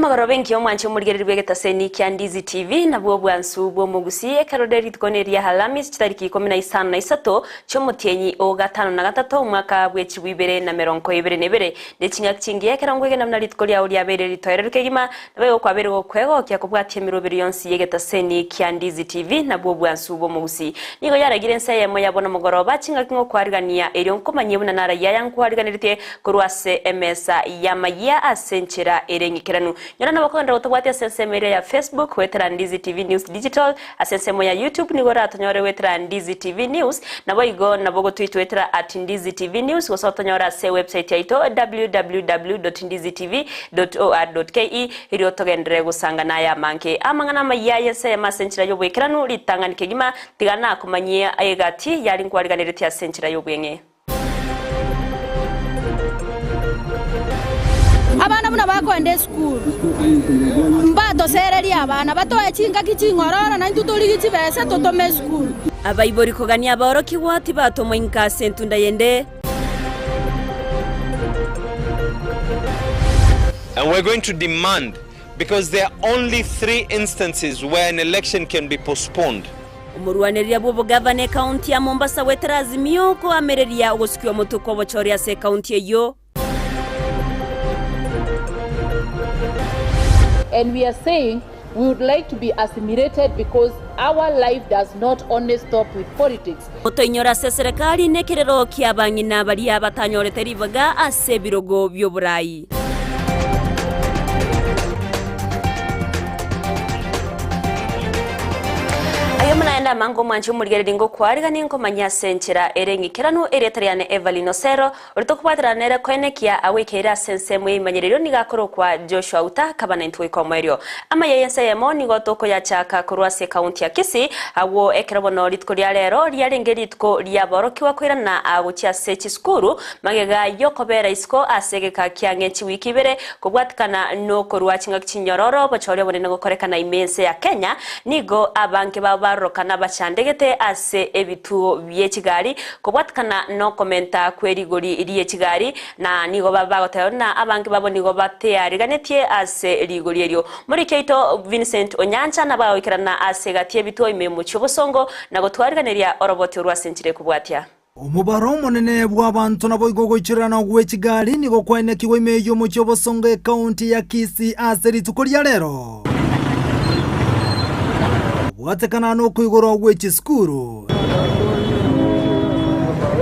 Amagoro benki omwanche omorigereria bw'egetaseni kia Ndizi TV nabwo obwansu bw'omogusii ekero rire rituko neria Alhamisi chitariki ikomi na isano na isato chi'omotienyi o gatano na gatato omwaka bw'echilifu ibere na merongo ebere na ebere ne ching'aki chingiya ekero nkwegena buna rituko riao riabeire ritoereru kegima Naboigo kwabeire gokwegokia kobwatia emeroberi yonsi y'egetaseni kia Ndizi TV nabwo obwansu bw'omogusii. Nigo yaragire ense eyemo yabo nomogoroba chingaki ng'okwarigania erio nkomanyie buna narayia aya nkwariganeretie korwa ase emesa y'amayia ase enchera ere eng'ikeranu. Nyora nabo okogenderera gotobwatia ase ensemo eria ya Facebook goetera Ndizi TV News Digital, ase ensemo ya YouTube nigo oratonyore goetera Ndizi TV News, naboigo nabo ogotwitwetera at Ndizi TV News gose otonyore ase ewebsite yaito www.ndizitv.or.ke erio togenderere gosangana aya amange amang'ana amayia y'ense eyemo ase enchera y'oboikeranu ritang'ani kegima tiga nakomanyie egati yari nkwariganeretie ase enchera y'obweng'e. Abana buna bakoenda esukuru, mbatosererie abana, batoe chingaki ching'ororo, naintwe torigie chibesa totome esukuru. Abaibori kogania aborokigwa tibatomwa inka ase entunda yende. And we're going to demand because there are only 3 instances where an election can be postponed. Omorwanereria bw'obogavana ekaunti ya Mombasa gwetera Azimio koamereria ogosukia omotwe kw'obochori ase ekaunti eyio. And we are saying we would like to be assimilated because our life does not only stop with politics. Otoinyore ase eserekari nekerero ki'abang'ina baria batanyorete ribaga ase ebirogo bi'oborai. Ayio naende amange omwanchi omorigereria ngokwariganie nkomanyia ase enchera ere eng'ikeranu erieta riane Evelyn Osero, oria tokobwaterana nere koenekia agwekeire ase ensemo y'ebimanyererio nigo akorokwa Joshua Uta akaba naintwe goika omoerio. Amaya y'ense eyemo nigo tokoyachaka korwa ase ekaunti ya Kisii, agwo ekero bono rituko ria rero riarenge rituko riaborokigwa koirana gochia ase chisukuru Magega y'okobera isiko ase egeka kiang'e chiwiki ibere, kobwatikana nokorua chingaki chinyororo obochori obonene gokorekana ime ense ya Kenya, nigo abange babo barorokana bachandegete ase ebituo bie chigari kobwatikana nokomenta kwe rigori rie chigari, na nigo babe bagoteba buna abange babo nigo bateariganetie ase rigori erio. Moriki oito Vincent Onyancha nabo agoikerana ase egati y'ebituo ime y'omochie obosongo na gotwariganeria oroboti orwo ase enchera ekobwatia. Omobaro omonene bw'abanto naboigo ogoichorerana gwe chigari nigo kwaenekigwe ime y'omochie obosongo ekaunti ya Kisii ase rituko ria rero. Kobwatekana nokoigorwa gwe chisukuru.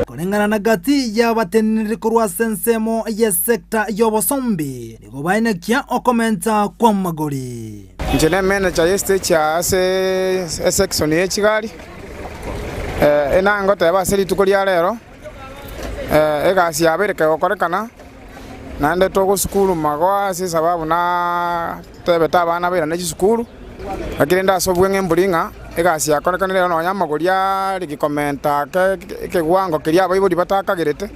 Koreng'ana na gati y'abateneneri korwa ase ensemo y'esecta y'obosombi nigo baenekia okomenta kw'amagori. Inche nemeneja y'estage ase esection ye chigari, enangoteba ase rituko ria rero, egasi yabeire kegokorekana, naende togosukuru magoa ase esababu naaa tebete abana bairane chisukuru, lakini rende ase obweng'e mbori ng'a egasi yakorekanire rero nonya amagori are gikomenta ake ekewango keria abaibori batakagerete.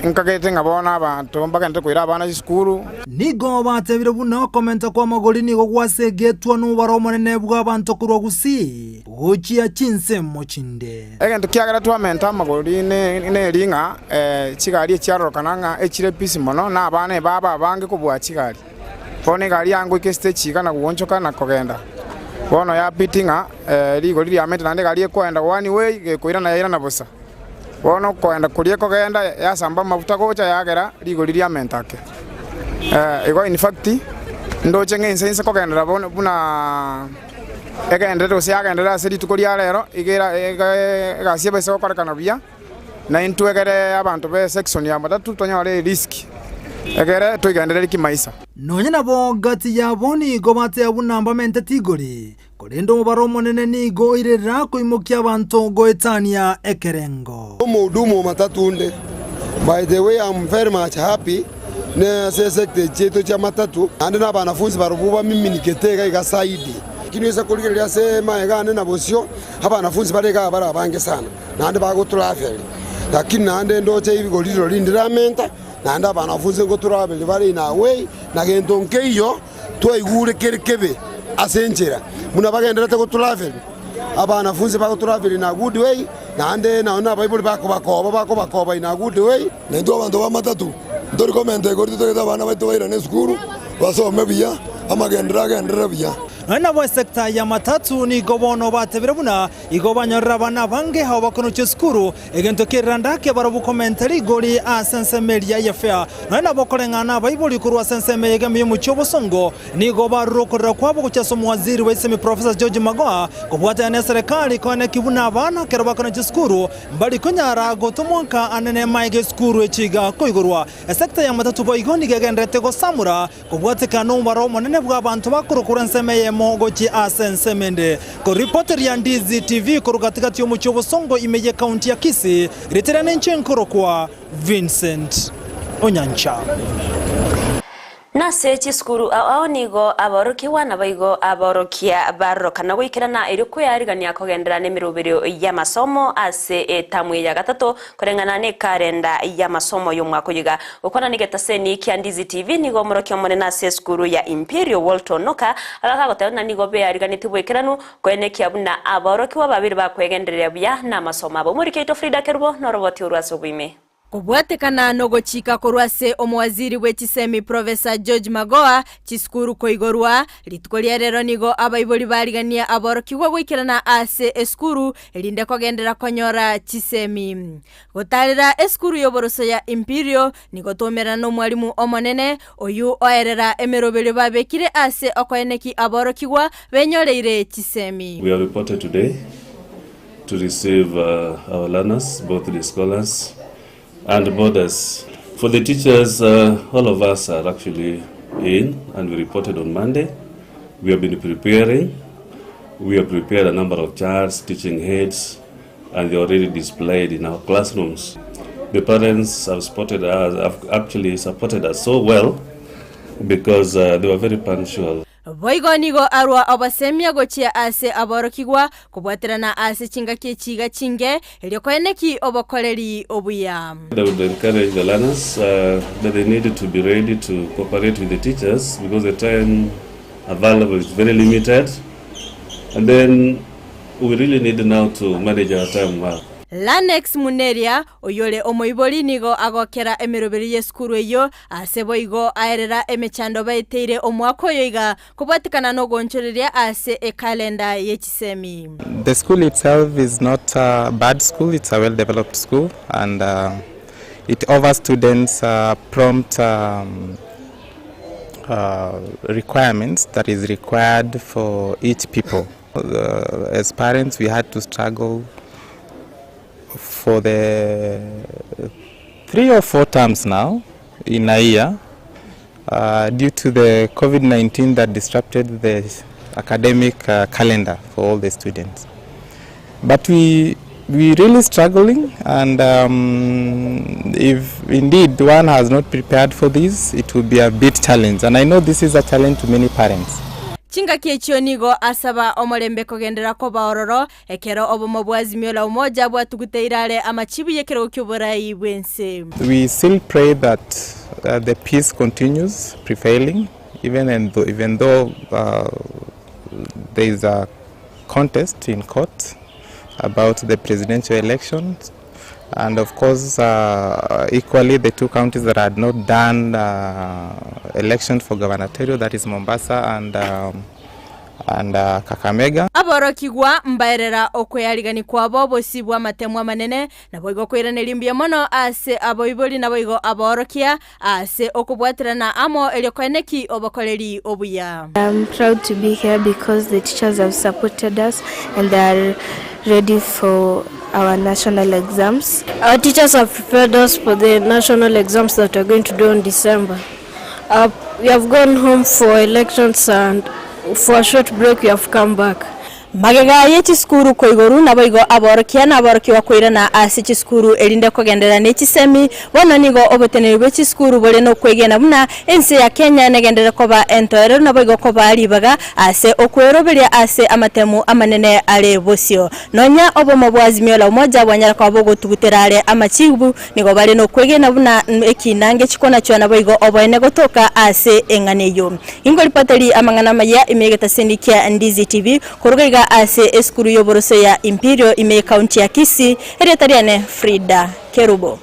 Nkagete ng'a bono abanto mbagenderere koira abana chisukuru. Nigo batebire buna okomenta kw'amagori nigo gwasegetwa nobara omonene bw'abanto korwa Gusii gochia chinsemo chinde. Egento kiagera twamenta amagori neri ng'a chigari echiarorokana ng'a echire busy mono na abana ebaba abange kobua chigari. Bono egari yangoika estage iga na goonchoka na kogenda. Bono yabidi ng'a rigori riamentire naende egari ekoenda one way gekoirana yairana bosa. Bono okoenda koria ekogenda yasamba amafuta gocha yagera rigori riamenta ake. Igo in fact ndoche ng'a ense inse kogenderera bono buna egenderete gose yagenderera ase rituko ria rero iga era iga egasi ebase gokorekana buya, na intwe egere abanto be esection ya matatu tonyore erisk egere toigendererie kimaisa. Nonya nabo gati yabo nigo bateba buna mbamenteti igori, Korende omobaro omonene nigo oirerera koimokia abanto goetania ekerengo. Omohudumu o matatu onde. By the way am very much happy ne ase esector echi chiaito chia matatu naende na abanafunzi barobwo bamiminikete iga iga zaidi. Lakini oise korigereria ase magega ane na bosio abanafunzi bare igaa bare abange sana naende bagotravel lakini naende ndoche rigori rirorio ndiramenta naende abanafunzi ngotravel bare in a way na gento nkeiyo. Twaigure kere kebe ase enchera buna bagendererete gotravel, abanafunsi bagotravel in a good way, naende nonye na abaibori bakobakoba bakobakoba in a good way. Naintwe abanto ba matatu ntori komenta igoro titagete abana baito bairane esukuru. basome buya, amagenderero agenderere buya. Nonya nabo esecta ya matatu nigo bono batebire buna igo banyorire abana abange abo bakonochia esukuru, egento kereranda kebarobwo komenta rigori ase ensemo eria ye fare. Nonya nabo koreng'ana abaibori korwa ase ensemo eyegemo y'omochie obosongo nigo barure okorera kwabo gochia ase omowaziri bwa isemi Professor George Magoha kobwatana neserekari koeneki buna abana ekero bakonochia esukuru mbari konyara gotomwa nka anene maega esukuru echi iga koigorwa. Esecta ya matatu boigo nigo egendererete gosamora Kobwatekana nomobaro omonene bw'abanto bakorokora ensemo eyemo gochia ase ensemo ende. Koripoteria Ndizi TV korwa gati-gati y'omochie o Bosongo ime y'ekaunti ya Kisii, ritere ninche nkorokwa Vincent Onyancha. Nase chisukuru ao ao nigo aborokigwa naboigo aborokia barorokana goikerana erio kwearigania kogenderera nemeroberio y'amasomo ase etamu eye ya gatato koreng'ana nekarenda y'amasomo y'omwaka oyo iga. Gokwana negetaseni kia Ndizi TV nigo omorokia omonene ase esukuru ya Imperial Walter Onoka agaka goteba buna nigo beariganetie boikeranu koenekia buna aborokigwa babere bakwegendereria buya namasomo abo. Omoriki oito Frida Kerubo noroboti orwo ase oboime. Kobwatekana nogochika korwa ase omowaziri bwe chisemi Professor George Magoha, chisukuru koigorwa, rituko ria rero nigo abaibori barigania aborokigwa goikerana ase esukuru erinde kogenderera konyora chisemi. Gotaarera esukuru y'oboroso ya Imperial nigo twaumerana nomwalimu omonene, oyio oerera emeroberio babekire ase okoeneki aborokigwa benyoreire chisemi. We are reported today to receive our learners, both the scholars and boarders. For the teachers, all of us are actually in and we reported on Monday. We have been preparing. We have prepared a number of charts, teaching aids, and they're already displayed in our classrooms. The parents have supported us, have actually supported us so well because uh, they were very punctual. Boigo nigo arua obosemia gochia ase aborokigwa, kobwaterana ase chingaki echi iga chinge, erio koeneki obokoreri obuya. I would encourage the learners uh, that they need to be ready to cooperate with the teachers because the time available is very limited. And then We really need now to manage our time well. Lanex Muneria, oyore omoibori nigo agokera emeroberio y'esukuru eyio, ase boigo aerera emechando baeteire omwaka oyo iga kobwatekana nogoonchoreria ase ekalenda y'echisemi. The school itself is not a bad school, it's a well developed school and it offers students prompt requirements that is required for each people. As parents we had to struggle for the 3 or 4 terms now in a year due to the COVID-19 that disrupted the academic calendar for all the students. But we we really struggling and um, if indeed one has not prepared for this it will be a bit challenge and I know this is a challenge to many parents. Chingaki echio nigo asaba omorembe kogenderera koba ororo, ekero obomo bwa Azimio la Umoja bwatuguteire are amachibu y'ekerogo ki'oborai bw'ense. We still pray that the peace continues prevailing even and even though there is a contest in court about the presidential elections and of course uh, equally the two counties that had not done uh, election for gubernatorial that is Mombasa and um, and uh, Kakamega. Aborokigwa mbaerera okwearigania kwabo obosio bw'amatemo amanene, naboigo koiraneria mbuya mono ase abaibori naboigo aborokia, ase okobwaterana amo erio koeneki obokoreri obuya. I'm proud to be here because the teachers have supported us and they are ready for our national exams. Our teachers have prepared us for the national exams that we are going to do in December. Uh, we have gone home for elections and for a short break we have come back. Magega ye chisukuru koigoru naboigo aborokia na aborokigwa koirana ase chisukuru erinde kogenderera ne chisemi. Bono nigo oboteneneri bwe chisukuru bore nokwegena buna ense ya Kenya negenderere koba entoereru naboigo kobaa ribaga ase okweroberia ase amatemu amanene are bosio. Nonya obomo bwa Azimio la Umoja bwanyara koba bogotugutera are amachibu, nigo bare nokwegena buna ekina ngechikonachwa naboigo oboene gotoka ase eng'ana eyio. Inkoripoteri amang'ana amaya ime y'egetaseni kia Ndizi TV Koruga iga ase esukuru y'oboroso ya Imperial ime y'ecounty ya Kisii, erieta riane Frida Kerubo.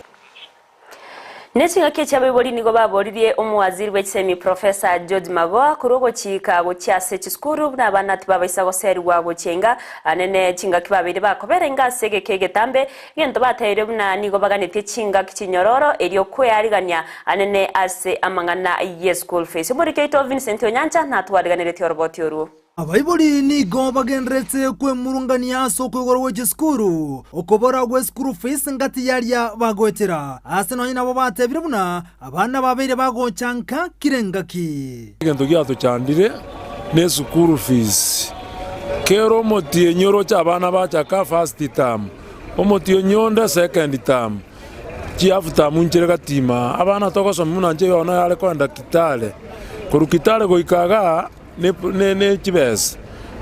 Ne chingaki echi abaibori nigo baboririe omowaziri bwe chisemi Professor George Magoha korwa ogochika gochia ase chisukuru buna abana tibabaisa goserigwa gochia inga anene chingaki babeire bakobera inga ase egeka egetambe egento batebirie buna nigo baganetie chingaki chinyororo erio kwearigania anene ase amang'ana ye school fees. Omoriki oito Vincent Onyancha natwariganeretie oroboti orwo. Abaibori nigo bagendererete kwemurungania ase okoigorwa gwe chisukuru, okobora gwe school fees ngati yaria bagoetera. Ase nonye nabo batebire buna abana babeire bagocha nka kera engaki. Egento giatochandire ne school fees. Kera omotienyi oroche abana bachaka first term, omotienyi onde second term, chihalf term nchire gati imaa. Abana togosoma buna inche bono yare kogenda Kitale, korwa Kitale goika igaa. ne chibesa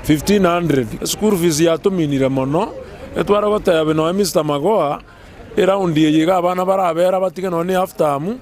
1500. School fees yatominire mono, etware goteba nonya Mister Magoha, eround eye iga abana barabere batige nonya ne half term,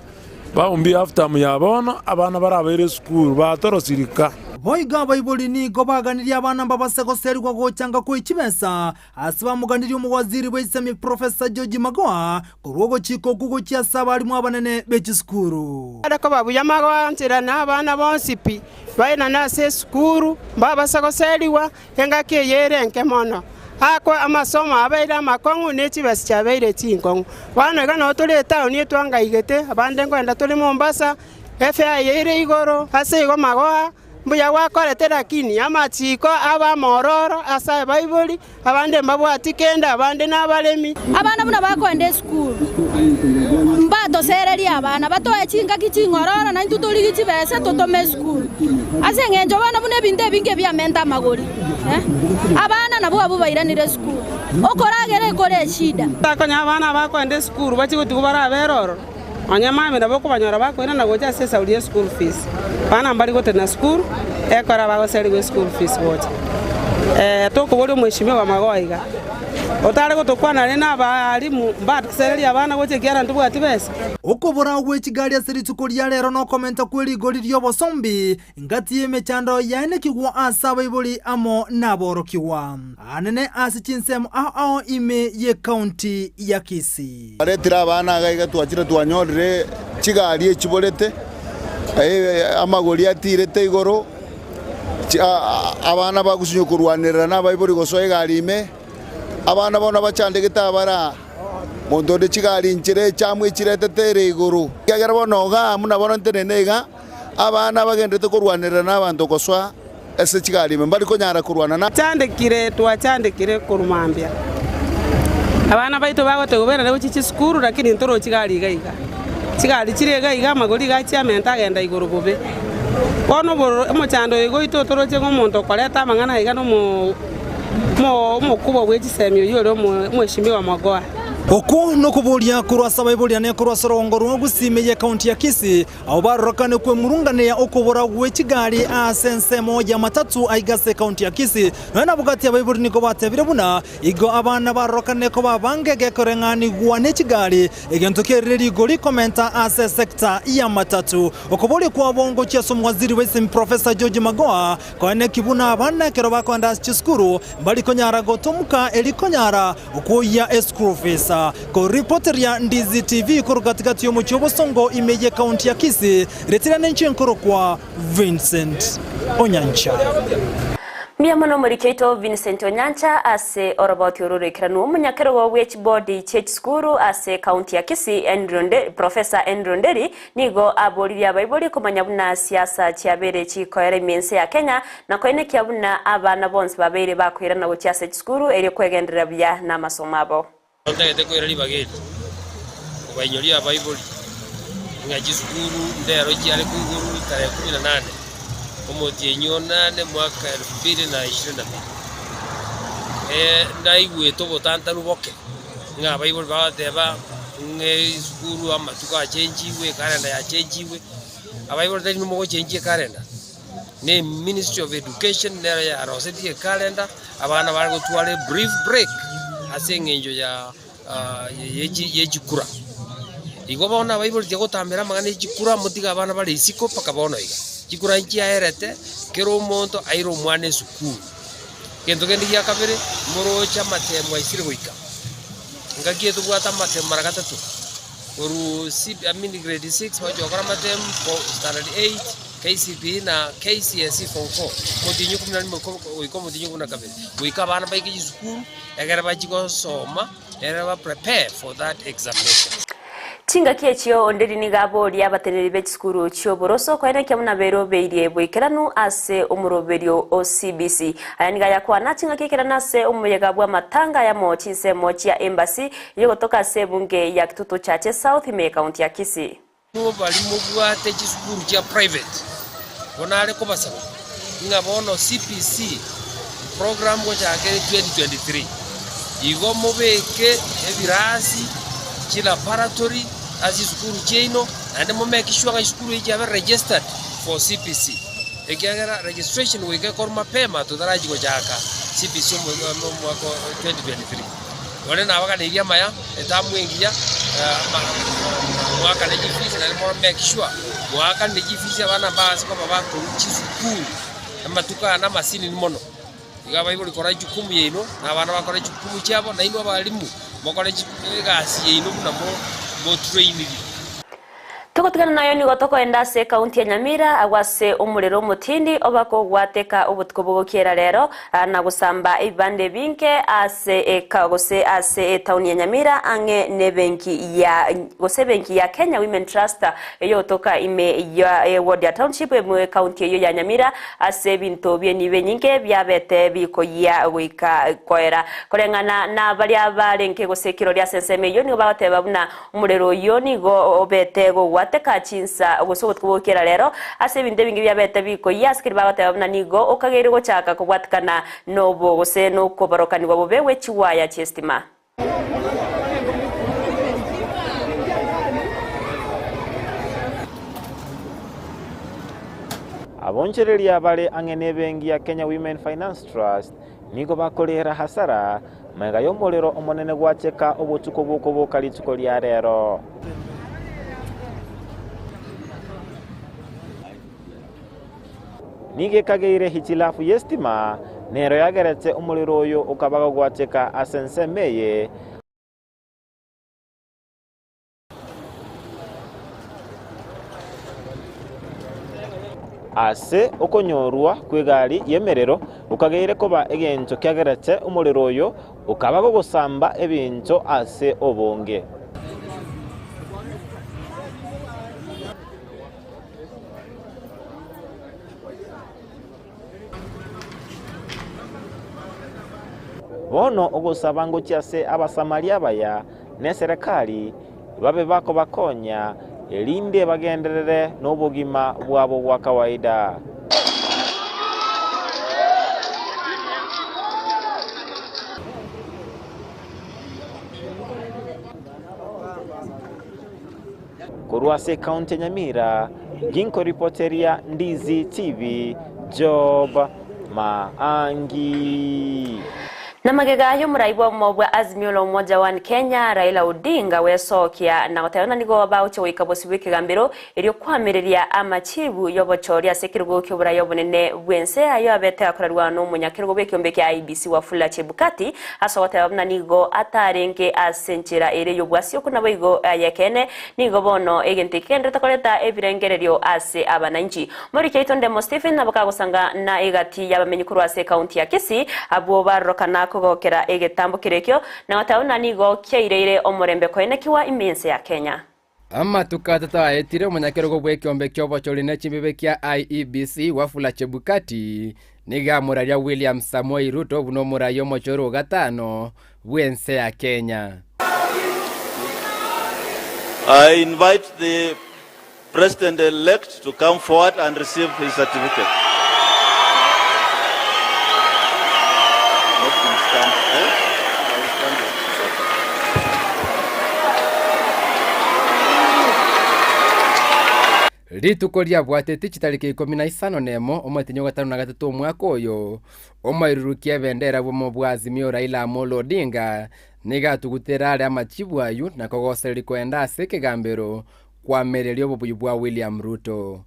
baombie half term ya bono, abana barabeire esukuru batorosirika. Boigo abaibori nigo baganirie abana mbabase goserigwa gochanga kwe chibesa Ase bamoganirie omowaziri bw'echisemi Professor George Magoha korwa ogochika okwo gochia ase abarimu abanene be chisukuru. Are koba buya magoanchera na abana bonsi pi baenane ase esukuru, mbabase goserigwa engaki eye ere enke mono. Akwe amasomo abeire amakong'u ne chibesa chiabeire chinkong'u. Bono iga nabo tore etaoni etwangaigete, abande nkoenda tore Mombasa, efare eye ere igoro, ase igo magoa Mbuya gwakorete lakini amachiiko abe amororo ase abaibori, abande mbabwati kende, abande nabaremi. Abana buna bakoenda esukuru, mbatosererie abana, batoe chingaki ching'ororo, na intwe torigie chibesa totome esukuru. Ase eng'encho bono buna ebinto ebinge ebiamenta amagori, abana nabwo abwo bairanire esukuru, okoragera ekore eshida. Takonya abana abakoenda esukuru bachie gotigwa barabere ororo. Onye mambia nabo okobanyora bakoirana gocha ase esauri ye school fees. Abana mbari gotenena sukuru, ekero bagoserigwa eschool fees gocha. Tokoboria omweshimiwa Magoha iga, otare gotokwana rende na abaalimu mbatosererie abana gocha ekiagera ntobwati besa? Okobora gwe chigari ase rituko ria rero nokomenta kwe rigori ri'obosombi Engati y'emechando yaenekigwa ase abaibori amo naborokigwa anene ase chinsemo ao ao ime y'ecounty ya Kisii. Twaretire abana iga iga twachire twanyorire chigari echiborete, amagori atirete igoro, abana bagosunywa korwanerera na abaibori gosoa egari ime, abana bono bachandegete abare aa, monto onde chigari nchire echamu echiretete ere igoro. Ekiagera bono igaa buna bono ntenene iga. Abana bagenderete korwanerera nabanto gosoa ase chigari ime, mbari konyara korwana na. Twachandekire, twachandekire korwa mambia. Abana baito bagotebiwa bairane gochia chisukuru lakini ntorochi chigari iga iga. Chigari chire iga iga amagori iga achia amenta agenda igoro bobe. Bono obororo omochando oyo iga oito toroche ng'a omonto okoreta amang'ana aiga nomo omokubwa bwe chisemi oyio ore omweshimiwa Magoha. Okwo nokoboria korwa ase abaibori ane korwa ase orogongo rwa Gusii ime y'Ekaunti ya Kisii, Abwo barorokane kwemurunganea okobora gwe chigari ase ensemo y'amatatu aiga ase ekaunti ya Kisii. Nonya nabogati abaibori nigo batebire buna igo abana barorokane koba abange gekoreng'anigwa ne chigari, egento kerire rigori komenta ase esecta y'amatatu. Okoboria kwabo ngochia ase omowaziri bw'esemi Professor George Magoha koeneki buna abana ekero bakoenda ase chisukuru mbari konyara gotomuka eri konyara Okoyia eschool fees. Koripoteria Ndizi TV korwa gatigati y'omochie o Bosongo ime y'ecounty ya Kisii, retire nenche nkorokwa Vincent Onyancha. Mbuya mono omoriki oito Vincent Onyancha ase oroboti oro roikeranu omonyakerogo bwe chibodi chie chisukuru ase ekaunti ya Kisii Andrew Nde, Professor Andrew Nderi nigo aboririe abaibori komanya buna siasa chiabeire chikoera ime ense ya Kenya na koenekia buna abana bonsi babeire bakoirana gochia ase chisukuru erio kwegenderera buya namasomo abo. Ntagete koira ribaga eri kobainyoria abaibori ng'a chisukuru ndero chiare koigorwa tarehe kumi na nane omotienyi o nane mwaka elfu mbili na ishirini na mbili. Naigwete obotantanu boke ng'a abaibori bagoteba ng'a esukuru amatuko achenchigwe, ekalenda yachenchigwe, abaibori tari nimogochenchia ekalenda. Ne Ministry of Education nero yarosetie ecalendar, abana bare gotwara a brief break ase eng'encho ya ye chikura. Igo bono abaibori tiga gotambera amang'ana ya chikura motige abana bare isiko mpaka bono iga. Chikura nchiaerete, kera omonto aire omwana esukuru. Egento kende gia kabere, moroche amatemo aisire goika. Engaki eye tobwate amatemo mara gatato. Korwa C I mean grade 6 bagochia gokora amatemu standard 8, KCPE na KCSE form 4, omotienyi o ikomi na rimo goika omotienyi o ikomi na kabere. Goika abana baike chisukuru egere bachie gosoma egere ba prepare for that examination. Chingaki echio Onderi nigo aboria abateneneri be chisukuru chi'oboroso koenekia buna berobeirie boikeranu ase omoroberio o CBC. Aya nigo ayakwana chingaki ekerana ase omoyega bw'amatanga ayamo chinsemo chia Embassy Eyogotoka ase ebunge ya Kitutu Chache South ime y'ekaunti ya Kisii. Nigo baria mobwate chisukuru chia private, bono are kobasaba ng'a bono CBC program gochaka ere 2023, igo mobeke ebirasi, chilaboratory ase chisukuru chiaino, naende mo make sure ng'a chisukuru echi chiabe registered for CBC, ekiagera registration goika ekorwe mapema totarachia gochaka CBC omwaka o 2023. Nonye nabaganeirie amaya, etamu engiya, moakane chifees naende mo make sure moakanire chifees abana mbaase koba bakorwa chisukuru amatuko aya namasinini mono. Iga abaibori kora ejukumu yaino, na abana bakore ejukumu chiabo, nainwe abalimu mokore egasi yaino buna motrainiri. Togotigana nayo nigo tokoenda ase ekaunti ya Nyamira agwo ase omorero omotindi obakogwateka obotuko bogokiera rero na gosamba ebibanda ebinge ase eka gose ase etauni ya Nyamira ang'e nebenki ya gose ebenki ya Kenya Women Trust eyogotoka ime ya eward ya Township ime ekaunti eyio ya Nyamira ase ebinto bi'enibo enyinge biabete bikoyia goika koera. Koreng'ana nabaria barenge gose kirori ase ensemo eyio nigo bagoteba buna Omorero oyio nigo obete gogwateka chinsa gose obotuko bw'ogokiera rero, ase ebinto ebinge biabete bikoyia ase keria bagoteba buna nigo okageire gochaka kobwatikana nobo gose nokoborokanigwa bobe gwe chigwaya chi'estima. Abonchereria bare ang'e nebenki ya Kenya Women Finance Trust nigo bakorera hasara Magega y'omorero omonene gwacheka obotuko bw'okoboka rituko ria rero. Nigo ekageire hitilafu y'estima nero yagerete omorero oyo okaba gogwacheka ase ensemo eye. Ase okonyorwa kw'egari y'emerero gokageire koba egento kiagerete omorero oyo okaba gogosamba ebinto ase obonge. Bono ogosaba ngochia ase Abasamaria abaya neserekari babe bakobakonya, erinde bagenderere nobogima bwabo bwa kawaida. Korwa ase ekaunti ya Nyamira, ginkoripoteria Ndizi TV, Job Maangi. Na magega y'omorai bw'obomo bwa Azimio la Umoja One Kenya, Raila Odinga gwesokia na goteba ng'a nigo bagochia goika bosio bw'ekegambero erio koamereria amachibu y'obochori ase ekerogo ki'oborai obonene bw'ense ayio abete akorarwa n'omonyakerogo bw'ekeombe kia IEBC Wafula Chebukati Ase ogoteba buna nigo atarenge ase enchera ere y'obwasioko naboigo ay'ekeene, nigo bono egento eke kegenderete koreta ebirengererio ase abananchi. Omoriki oito Ndemo Stephen nabo kagosanga na egati y'abamenyi korwa ase ekaunti ya Kisii abwo barorokana kogokera egetambo keria ekio na goteba buna nigo kiaireire omorembe koenekigwa ime y'ense ya Kenya. Amatuko atato aetire, omonyakerogo bw'ekeombe ki'obochori ne chimbibe kia IEBC, Wafula Chebukati, nigo amoraria William Samoei Ruto buna omorai omochori o gatano bw'ense ya Kenya. I invite the President-elect to come forward and receive his certificate. Not been stamped, eh? I will stamp it. Rituko riabwateti chitariki ikomi na isano nemo omotienyi o gatano na gatato omwaka oyo, omoiruruki ebendera bw'omo bwa Azimio Raila Amolo Odinga nigo atugutera are amachibu ayio na kogosereria koenda ase ekegambero kwamereria obobuya bwa William Ruto.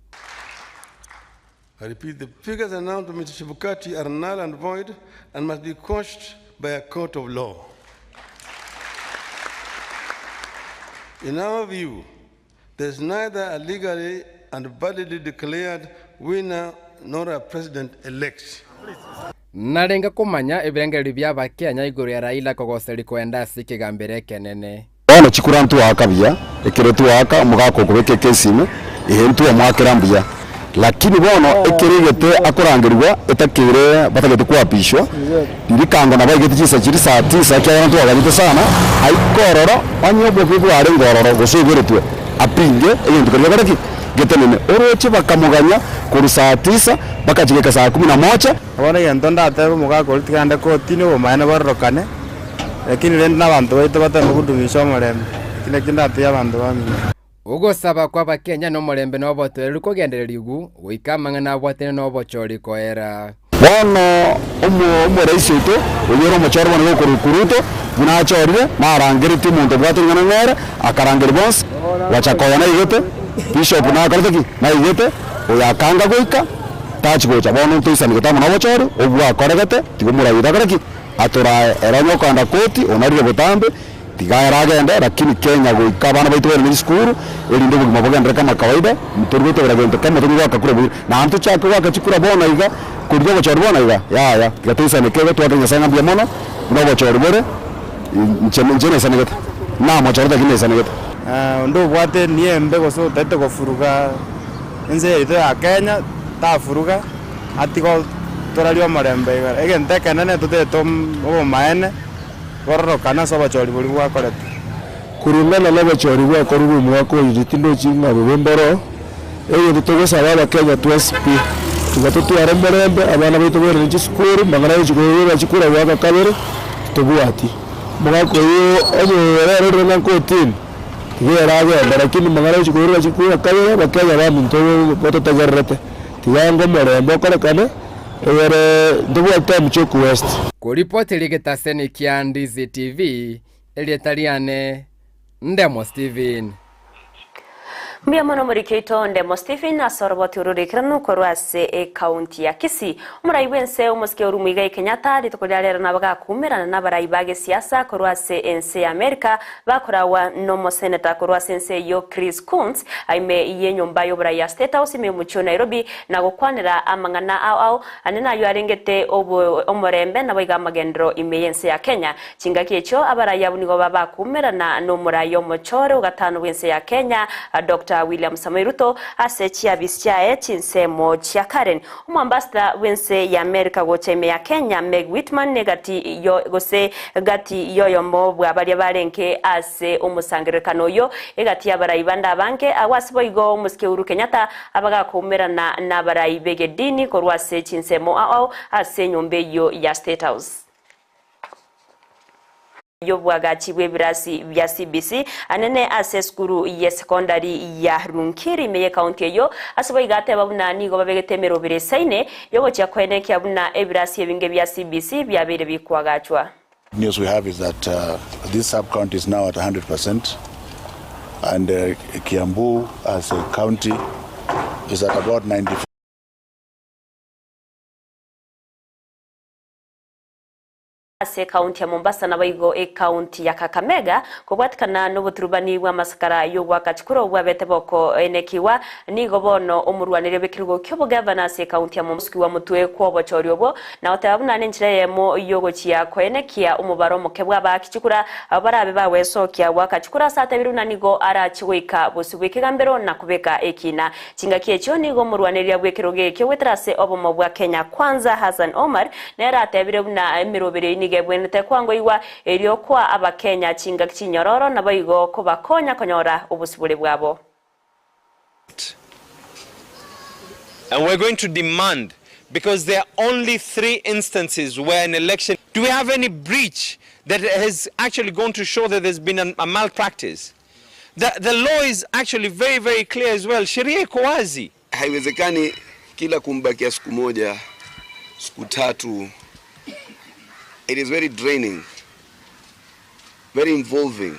I repeat, the figures announced by Mr. Chebukati are null and void and must be quashed by a court of law. In our view, there is neither a legally and validly declared winner nor a president-elect. Narenge komanya ebirengererio bi'Abakenya igoro ya Raila kogoseria koenda ase ekegambero ekenene. Bono chikura ntwaaka buya, ekero twaaka omogaka okobeka ekesi ime, ehe ntwamwakera mbuya. Lakini bono ekero egete akorangerigwa etakeire batagete koapishwa, riria kango nabo aigete chinsa chiria saa tisa ekiagera ntwaganyete sana, aike ororo onye obobe bwarenge ororo gose oiboretwe apinge egento keria gekore ki? Getenene. Oroche bakamoganya korwa saa tisa mpaka chigeka saa kumi na moja. Bono egento ndatebe omogaka oria tiga ande kotini obomaene bororokane, lakini rende na abanto baito bateme kodumisha omorembe, eki nakio ndatebie abanto bamino. Ogosaba kw'Abakenya nomorembe na obotoereru kogendererigw, goika amang'ana abwatane nobochori koera. Bono omoraisi oito, oyio ore omochore bono gokorwa Ruto, buna achorire, narangeretie omonto obwate ring'ana nere, akarangeria bonsi, gocha koya naigete, bishop nakorete ki? Naigete, oyo akanga goika, tachi gocha. Bono ntoisanegete amo nobochori, obwo akoregete, tiga omorai oito akore ki? Atorae. Ere onye okoenda koti, onarire botambe, Tiga ere agende, lakini Kenya goika abana baito bairane chisukuru, erinde obogima bogenderere kama kawaida, ntori gotebera gento kemo tonyare goaka kura buya. Naende tochake goaka chikura bono iga, korigia obochori bono iga, yaya, tiga toisaneke igo toakere Nyasaye ng'a mbuya mono, buna obochori bore, inche inche naisanegete, namochorete lakini naisanegete. Onde obwate enia embe gose otagete gofuruga ense yaito ya Kenya, tafuruga, atige torarie omorembe igoro. Egento ekenene totagete obomaene. Bororokane ase obochori boria bwakoretwe. Koreng'ana nobochori bwakorire omwaka oyo tindochi ng'a bobe mboro, egento togosaba abakenya twensi pi, tiga totware omorembe, abana baito bairane chisukuru, mang'ana ya chikura chikura goaka kabere, titobwati. Omogaka oyio onye orerorire ng'a nkotini, tiga ere agende lakini mang'ana ya chikura chikura kabere, abakenya baminto batotegererete, tiga ango omorembe okorekane. Egere ntobwate time chi'okuwest. Koripoti rigetaseni kia Ndizi TV, erieta riane Ndemo Stephen. Mbuya mono omoriki oito Ndemo Stephen ase oroboti ororekeranu korwa ase ekaunti ya Kisii. Omorai bw'ense omosike Uhuru Muigai Kenyatta rituko ria rero nabo gakuumerana nabarai ba gesiasa korwa ase ense ya America Bakoragwa nomoseneta korwa ase ense eyio Chris Coons ime y'enyomba y'oborai ya State House ime y'omochie o Nairobi na gokwanera amang'ana ao ao ane nayio arengete omorembe naboigo amagenderero ime y'ense ya Kenya. Chingaki echio abarai abwo nigo babakuumerana nomorai omochore ogatano bw'ense ya Kenya Doctor William Samoei Ruto ase chiabisi chiaye chinsemo chia Karen. Omoambassador bw'ense ya Amerika gocha ime ya Kenya, Meg Whitman, negati yo gose gati y'oyomo bwa baria barenge ase omosangererekano oyio, egati y'abarai bande abange, agwo ase boigo omosike Uhuru Kenyatta abagakoumerana nabarai b'egedini korwa ase chinsemo ao ao ase enyomba eyio ya State House. Y'obwagachi bw'ebirasi bia CBC anene ase esukuru y'esekondari ya Runkiri ime y'ekaunti eyio. Ase boigo ateba buna nigo babegete emeroberi esaine y'ogochia koenekia buna ebirasi ebinge bia CBC biabeire bikoagachwa. News we have is that this sub county is now at 100% and Kiambu as a county is at about 94. Ase ekaunti ya Mombasa naboigo ekaunti ya Kakamega kobwatikana noboturubani bw'amasakara y'ogoaka chikura obwabete bokoenekigwa nigo bono omorwaneria bw'ekerogo ki'obogavana ase ekaunti ya Mombasa Omosuki wa motwe kw'obochori obwo na goteba buna nenchera eyemo y'ogochia koenekia omobaro omoke bw'abaaki chikura abwo barabe bagwesokia goaka chikura ase atebire buna nigo arache goika bosio bw'ekegambero na kobeka ekina Chingaki echio nigo omorwaneria bw'ekerogo ekio goetera ase obomo bwa Kenya Kwanza Hassan Omar nere atebire buna emeroberi eyio nigo ebwenerete kwangoigwa erio koa abakenya chingaki chinyororo naboigo kobakonya konyora obosibore bwabo. And we're going to demand because there are only three instances where an election do we have any breach that has actually gone to show that there's been a, a malpractice The, the law is actually very very clear as well. Sheria iko wazi. Haiwezekani kila kumbakia siku moja, siku tatu. It is very draining, very involving.